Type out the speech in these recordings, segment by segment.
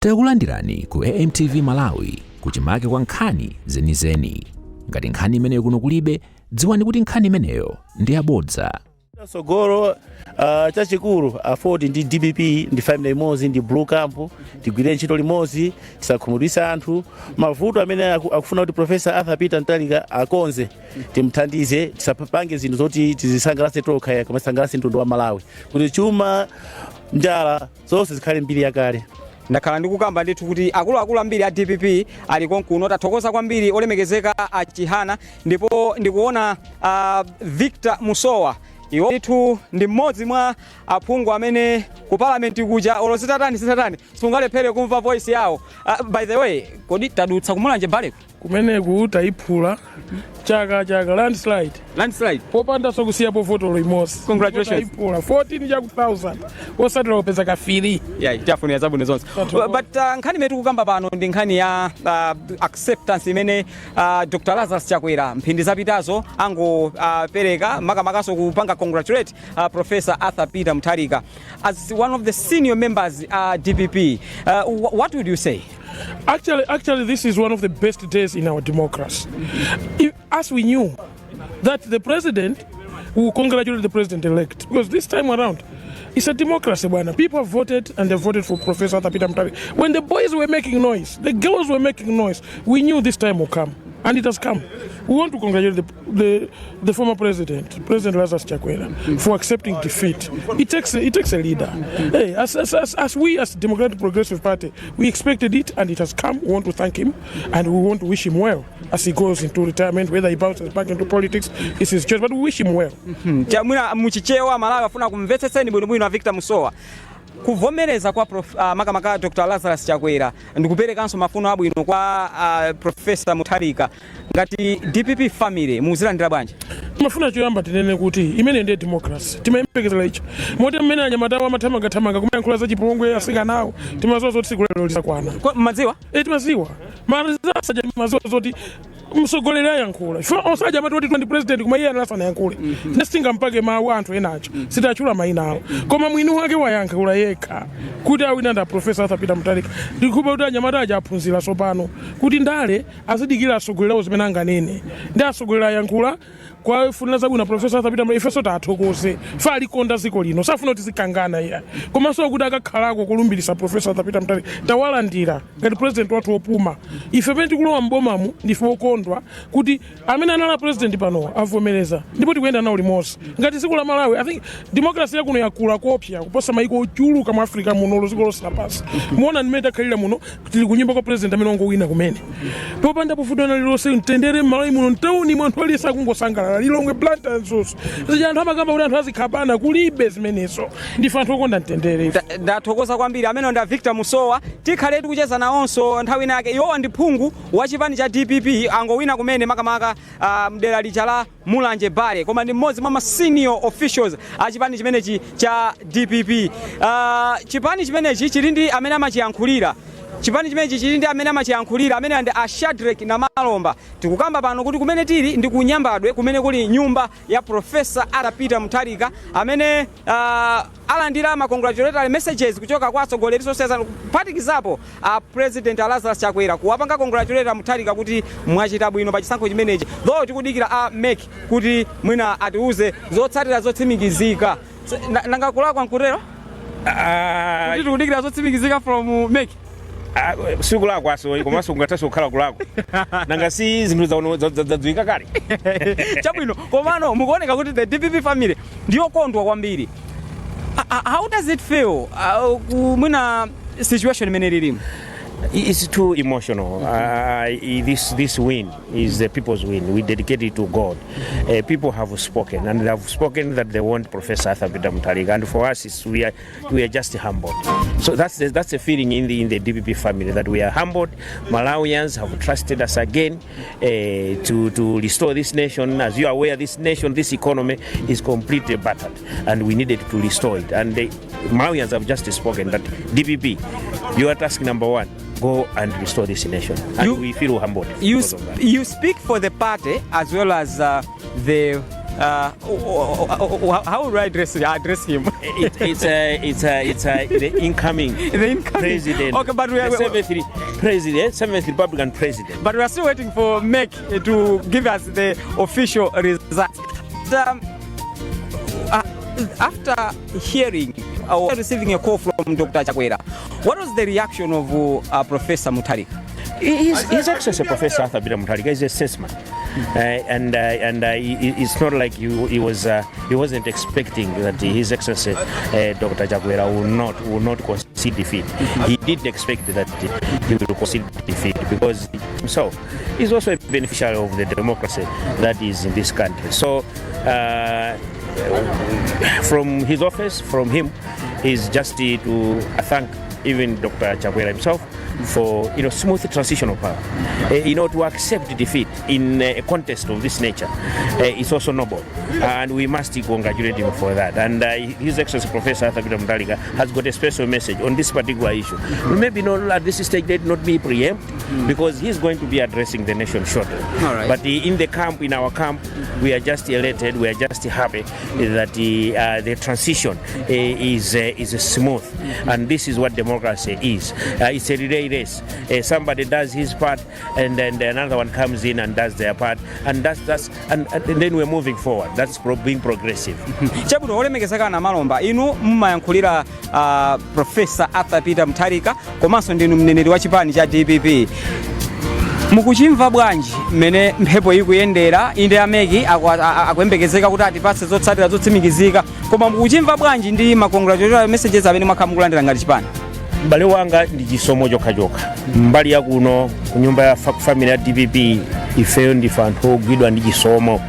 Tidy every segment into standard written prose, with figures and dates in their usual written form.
Takulandirani ku AMTV Malawi, kuchimake kwa nkhani zenizeni. Ngati nkhani imeneyo kuno kulibe, dziwani kuti nkhani imeneyo ndi yabodza. Sogolo chachikulu, AFORD ndi DPP ndi family imodzi, ndi blue camp. Tigwire ntchito limodzi, tisakhumudwitse anthu. Mavuto amene akufuna kuti Professor Arthur Peter Mutharika akonze, timthandize. Tisapange zinthu zoti tizisangalatse tokha, koma tisangalatse mtundu wa Malawi, kuti chuma, njala, zonse zikhale mbiri yakale. Ndakhala ndikukamba ndithu kuti akuluakulu ambiri a DPP ali konkuno. Tathokoza kwambiri olemekezeka a Chihana. Ndipo ndikuona Victor Musowa, iwo ndithu ndi mmodzi mwa aphungu amene ku palamenti kuja olo zitatani zitatani sungalephere kumva voice yawo. By the way, kodi tadutsa kuMulanje baleko? Kumeneku tayiphula chaka chaka, landslide. Landslide. Popandanso kusiyapo votolo imodzi. Congratulations. Tayiphula 14 chaku 1000, osatira kupeza kafiri. Yeah, tiafunira zabwino zonse. Tathokoza. But nkhani imene tikukamba pano ndi nkhani ya acceptance imene Dr Lazarus Chakwera mphindi zapitazo angopereka, makamakaso kupanga congratulate Professor Arthur Peter Mutharika. As one of the senior members DPP, what would you say? Actually, this is one of the best days in our democracy. As we knew that the president will congratulate the president-elect, because this time around, it's a democracy, bwana. People have voted and they voted for Professor Arthur Peter Mutharika. When the boys were making noise, the girls were making noise, we knew this time will come. And it has come. We want to congratulate the former president, President Lazarus Chakwera, for accepting defeat. It takes a leader. Hey, as we as Democratic Progressive Party, we expected it and it has come. We want to thank him and we want to wish him well as he goes into retirement. Whether he bounces back into politics, it's his choice, but we wish him well. Mwina muchichewa, Malawi afuna kumvetsetseni bwinobwino. A Victor Musowa, kuvomereza kwa makamaka Dr Lazarus Chakwera ndikuperekanso mafuno abwino kwa Professor Mutharika, ngati DPP family muzilandira bwanji? Mafuna choyamba tinene kuti imene ndiye democracy timayembekezera icho, moti mmene anyamatawo amathamangathamanga kumayankhula za chipongwe asikanawo, timaziwa zoti tsiku lero lisakwana. Mmadziwa? E, timaziwa mazasaja, timaziwa zoti mtsogoleri ayankhula chifukwa osaja amati kuti ndi president, koma iye anasanayankhule mm Singampake mawu anthu enacho, sitachula mayina awo, koma mwini wake wayankhula yekha kuti awina nda Professor Arthur Peter Mutharika. Ndikhupa kuti anyamata aja aphunzira tsopano kuti ndale azidikira atsogoleri awo zimene anganene, ndi atsogoleri ayankhula kwafunira zabwino Professor Arthur Peter Mutharika. Ifenso tathokoze fa alikonda dziko lino, safuna kuti zikangana iya, komanso kuti akakhalako kulumbirisa Professor Arthur Peter Mutharika. Tawalandira ngati president wathu wopuma. Ife pamene tikulowa m'bomamu ndife okondwa kuti amene anali president panowa avomereza, ndipo tikuyenda nawo limodzi ngati dziko la Malawi. I think democracy yakuno yakula kopya kuposa maiko ochuluka mu Africa muno, dziko lonse lapansi. Muona ndimene takhalira muno, tili kunyumba kwa president amene wangowina kumene, popanda pofutana lilonse, mtendere m'Malawi muno, mtawuni mwanthu aliyense akungosangalala. Lilongwe, Blantyre, Mzuzu zija anthu amakamba kuti anthu azikhapana, kulibe zimenezo. Ndife anthu okonda mtendere ife. Ndathokoza kwambiri. Amene nda Victor Musowa, tikhale tikucheza nawonso nthawi inake. Iwowa ndi phungu wa chipani cha DPP, angowina kumene makamaka mdera lija la Mulanje Bale, koma ndi mmodzi mwa ma senior officials a chipani chimenechi cha DPP. Chipani chimenechi chili ndi amene amachiyankhulira. Chipani chimenechi chili ndi amene amachiyankhulira, amene ndi a Shadrack Namalomba. Tikukamba pano kuti kumene tili ndi kuNyambadwe, kumene kuli nyumba ya Professor Arthur Peter Mutharika, amene alandira ma congratulatory messages kuchoka kwa atsogoleri osiyanasiyana, kuphatikizapo a President Lazarus Chakwera, kuwapanga congratulate Mutharika kuti mwachita bwino pa chisankho chimenechi, though tikudikira a MEC kuti mwina atiuze zotsatira zotsimikizika. Nanga kulakwa nkutero kuti tikudikira zotsimikizika from MEC? Sikulakwaso, komanso kungathanso kukhala kulakwa. Nanga si zinthu zadziwika kale? Chabwino, komano mukuoneka kuti the DPP family ndiyokondwa kwambiri. How does it feel mwina situation imene ililimu? It's too emotional. This win is the people's win. We dedicate it to God. People have spoken, and they have spoken that they want Professor Arthur Peter Mutharika. And for us, we are just humbled. So that's the feeling in the DPP family, that we are humbled. Malawians have trusted us again to restore this nation. As you are aware, this nation, this economy is completely battered, and we needed to restore it. And the Malawians have just spoken that DPP, your task number one, go and restore this nation. And we feel humbled because of that. You speak for the party as well as the How would I address him? It, it's a, it's a, it's a, the incoming The incoming president. Okay, but we are, The seventh president, seventh Republican president. But we are still waiting for MEC to give us the official results. After hearing or receiving a call from Dr. Chakwera, what was the reaction of Professor Mutharika? His Excellency Professor Arthur Peter Mutharika is a statesman, and it's not like he wasn't expecting that His Excellency Dr. Chakwera will not concede defeat. He did expect that he will concede defeat because himself is also a beneficiary of the democracy that is in this country. So. From his office, from him, is just to thank even Dr. Chakwera himself for smooth transition of power. To accept defeat in a contest of this nature is also noble, and we must congratulate him for that. And His Excellency Professor Arthur Peter Mutharika has got a special message on this particular issue. Maybe not at this stage, let not me preempt, because he's going to be addressing the nation shortly. All right. But in the camp, in our camp, we are just elated, we are just happy that the transition is smooth, and this is what democracy is. It's a relay race. Somebody does his part, and then another one comes in and does their part, and that's and then we're moving forward. That's being progressive. Chabwino, olemekezeka Namalomba, inu mmayankhulira Professor Arthur Peter Mutharika komanso ndinu mneneri wa chipani cha DPP. Mukuchimva bwanji mmene mphepo ikuyendera? Inde, a MEC akuyembekezeka kuti atipatse zotsatira zotsimikizika, koma mukuchimva bwanji ndi ma congratulatory messages amene mwakhala mukulandira ngati chipani? M'bale wanga, ndi chisomo chokhachokha. Mbali ya kuno ku nyumba ya family ya DPP, ifeyo ndife anthu ogwidwa ndi chisomo,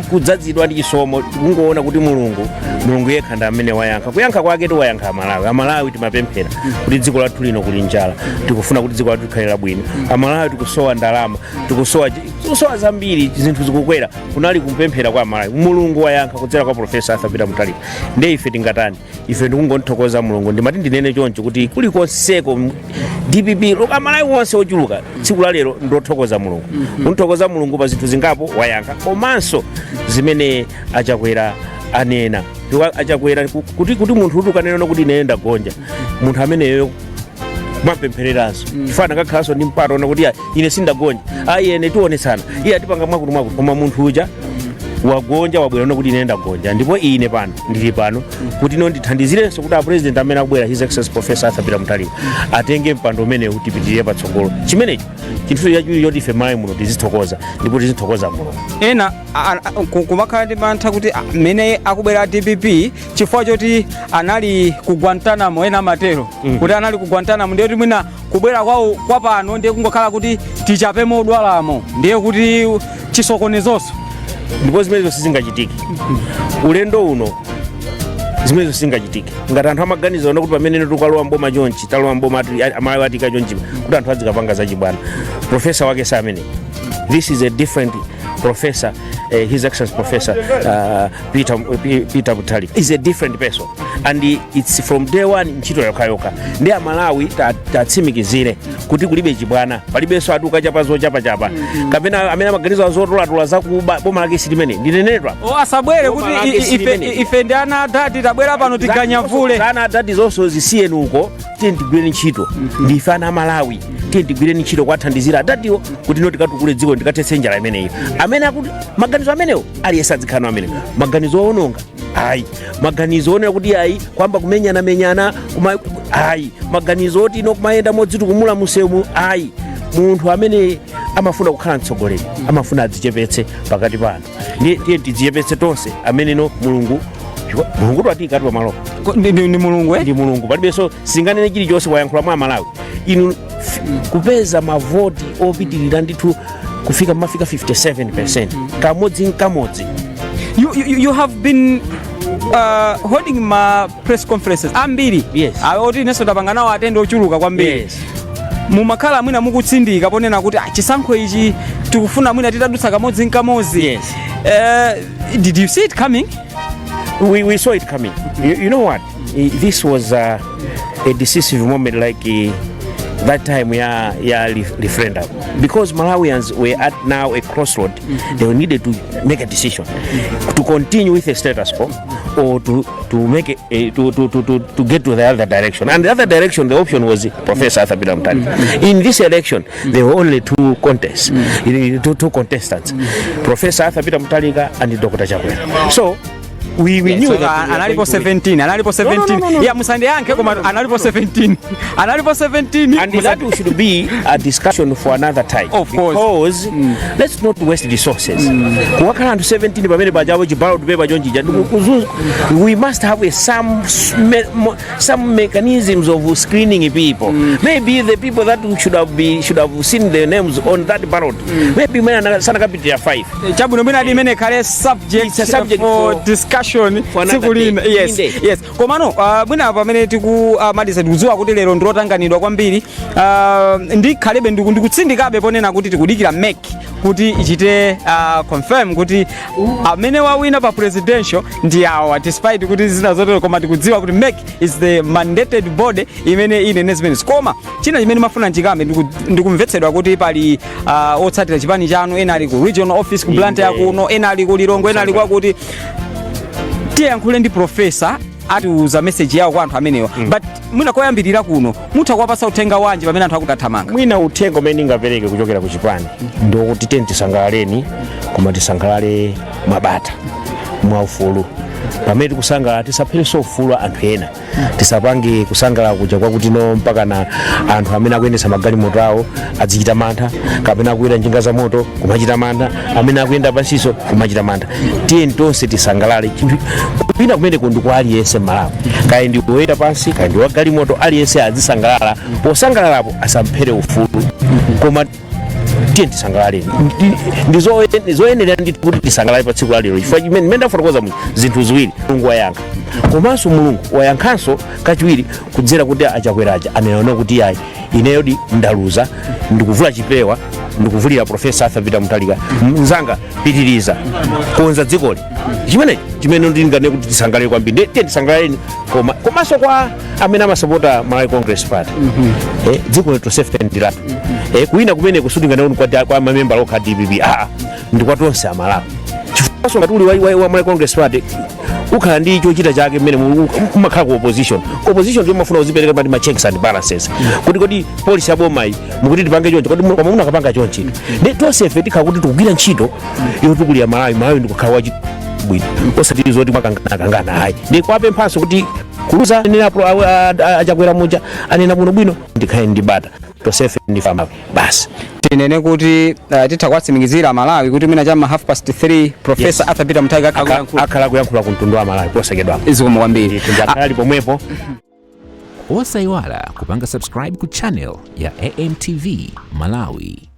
kudzazidwa ndi chisomo, kungoona kuti Mulungu yekha ndi amene wayankha. Kuyankha kwake tiwayankha Amalawi. Amalawi timapemphera kuti dziko lathu lino kuli njala, tikufuna kuti dziko lathu likhale labwino. Amalawi tikusowa ndalama, tikusowa zambiri, zinthu zikukwera. Kunali kupemphera kwa Amalawi, Mulungu wayankha kudzera kwa Professor Arthur Peter Mutharika. Ndiye ife tingatani? Ife ndikungothokoza Mulungu. Ndimati ndinene choncho kuti kulikonseko DPP, Amalawi wonse ochuluka, tsiku la lero ndothokoza Mulungu, kunthokoza Mulungu pa zinthu zingapo wayankha, komanso zimene Achakwera anena. Achakwera kuti munthu kuti ukanena kuti ine ndagonja, munthu ameneyo mwapemphereranso chifana kakhalanso ndi mpata ona kuti, "Ya, ine sindagonja, ayi, ene tionetsana, iye atipanga mwakuti mwakuti." Koma munthu uja wagonja, wabwera kuti ine ndagonja, ndipo ine pano ndili pano kuti ino ndithandizirenso kuti a president amene akubwera, His Excellency Professor Arthur Peter Mutharika, atenge mpando umenewu, tipitirire patsogolo. Chimenechi chinthu chachiwiri choti ife Malawi muno tizithokoza, ndipo tizithokoza Mulungu. Ena kumakhala ndi mantha kuti mmene akubwera DPP, chifukwa choti anali ku Guantanamo, ena amatero kuti anali ku Guantanamo, ndiye kuti mwina kubwera kwawo kwa pano ndiye kungokhala kuti tichapemo odwalamo, ndiye kuti chisokonezonso. Ndipo zimenezo sizingachitike ulendo uno, zimenezo sizingachitike. Ngati anthu amaganiza ona kuti pamene tikalowa mboma chonchi, talowa mboma, Amalawi atika chonchi, kuti anthu azikapanga zachibwana, professor wake sa amene. This is a different professor. His Excellency Professor Peter Mutharika is a different person, and it's from day one ntchito yokhayokha. Ndi Amalawi tatsimikizire kuti kulibe chibwana, palibenso atuka chapa zochapachapa kapena amene amaganiza zotolatola zakuba. Boma lake silimene ndinenedwa. O, asabwere kuti Boma lake silimene. Ife ndi ana adati tabwera pano tiganyavule. Ana adati zonse zisiyeni uko, tiye tigwireni ntchito. Ndife ana Amalawi, tiye tigwireni ntchito kuwathandizira adatiwo kuti ino tikatukule dziko, tikathetse njala imeneyo. Amene akuti maganizo amenewo, aliyense adzikhala nawo amenewo maganizo owononga, ayi. Maganizo onera kuti ayi, kwamba kumenyanamenyana kuma, ayi. Maganizo oti ino kumayenda modzitukumula musemu, ayi. Munthu amene amafuna kukhala mtsogoleri amafuna adzichepetse pakati pa anthu. Ndiye tiye tidzichepetse tonse amene no Mulungu twatiyikatu pamalopo. Ndi Mulungu, eh? Ndi Mulungu, palibenso singanene chilichonse, wayankhula mwa Amalawi. Inu kupeza mavoti opitirira ndithu kufika mafika 57 kamodzi nkamodzi. You have been holding ma press conferences ambiri. Yes. Oti inenso ndapanga nawo attend ochuluka kwambiri. Mumakhala mwina mukutsindika ponena kuti chisankho ichi tikufuna mwina titadutsa kamodzi nkamodzi. Yes. Did you see it coming? We saw it coming. You know what? This was a decisive moment, like That time ya referendum, because Malawians were at now a crossroad. They needed to make a decision to continue with the status quo or to make a, to get to the other direction. And the other direction, the option was Professor Arthur Peter Mutharika. In this election, there were only two contests, two contestants, Professor Arthur Peter Mutharika and Dr. Chakwera. So we knew So, that we were analipo going to win. 17, analipo 17. No. Yeah, musandiyankhe, koma analipo 17, analipo 17. And that should be a discussion for another time. Of course. Because let's not waste resources. Kuwakhala anthu 17 pamene pajapo, chiballot paper chonchija kuzunza. We must have some mechanisms of screening people. Maybe the people that should have seen their names on that ballot, maybe mwina sanakapitira 5. Chabwino, mwina imene ikhale subject, It's a subject for discussion for another tsiku lina. day. Yes. Inde. Yes, komano mwina pamene tikumaliza, tikudziwa kuti lero ndilotanganidwa kwambiri, ndikhalebe ndikutsindikabe ponena kuti tikudikira MEC kuti ichite confirm kuti amene wawina pa presidential ndi awa, despite kuti zina zotero, koma tikudziwa kuti MEC is the mandated body imene inene zimenezi. Koma china chimene mafuna nchikambe, ndikumvetsedwa kuti pali otsatira chipani chanu ena ali ku regional office ku Blantyre kuno, ena ali ku Lilongwe, ena ali kwakuti. Tiyankhule ndi professor, atiuza message yawo kwa anthu amenewa, but mwina koyambirira kuno mutha kuwapasa uthenga wanji pamene anthu akutathamanga? Mwina uthenga umene ndingapereke kuchokera ku chipani ndikuti tiyeni tisangalaleni, koma tisangalale mwabata, mwaufulu. Pamene tikusangalala, tisapherenso ufulu anthu ena. Tisapange kusangalala kuja kwakuti no, mpaka na anthu amene akuyendetsa magalimoto awo azichita mantha, kapena akuyenda njinga za moto kumachita mantha, amene akuyenda pansiso kumachita mantha. Tiyeni tonse tisangalale. Chinthu kupita kumeneko ndi kwa aliyense Mmalawi, kaya ndi woyenda pansi, kaya ndi wagalimoto, aliyense azisangalala. Posangalalapo asamphere ufulu, koma tiye tisangalaleni. Ndizoyenera ndithu kuti tisangalale pa tsiku lalero, chifukwa chimene mmene ndafotokoza mu zinthu ziwiri, Mulungu wayankha, komanso Mulungu wayankhanso kachiwiri kudzera kuti Achakweraja anena kuti, "Ayi, ineyodi ndaluza, ndikuvula chipewa, ndikuvulira Professor Arthur Peter Mutharika. Mzanga, pitiriza konza dzikoli." Chimene chimene ndingane kuti tisangalale kwambiri. Tiye tisangalaleni, koma komanso kwa amene amasapota Malawi Congress Party, dziko letu tonsefe ndilatu. Kuwina kumene kusutingane kwa mamembala okha DPP, aa, ndi kwa tonse Amalawi, chifukwa ngati uli wa Malawi Congress Party ukhala ndi chochita chake mmene umakhala ku opposition. Ku opposition ndiyo mafuna uzipereka pati ma checks and balances, kuti kodi policy ya boma iyi mukuti tipange chonchi, kodi koma munakapanga chonchi? Ndi tonsefe tikhala kuti tikugwira ntchito yotukulira Malawi. Malawi ndikukhala wachi bwino, osati zoti mwakangana, ayi. Ndi kwapemphanso kuti kuluza nenapo Achakwera muja anena bwino bwino, ndikhale ndi bata, tonsefe ndife Amalawi basi. Tinene kuti titha kuwatsimikizira Malawi kuti mwina chamma 3:30 Professor Arthur Peter Mutharika akhala Akhala kuyankhula ku mtundu wa Malawi posachedwapa. Zikomo kwambiri. Akhala ali pomwepo. Osayiwala kupanga subscribe ku channel ya AMTV Malawi.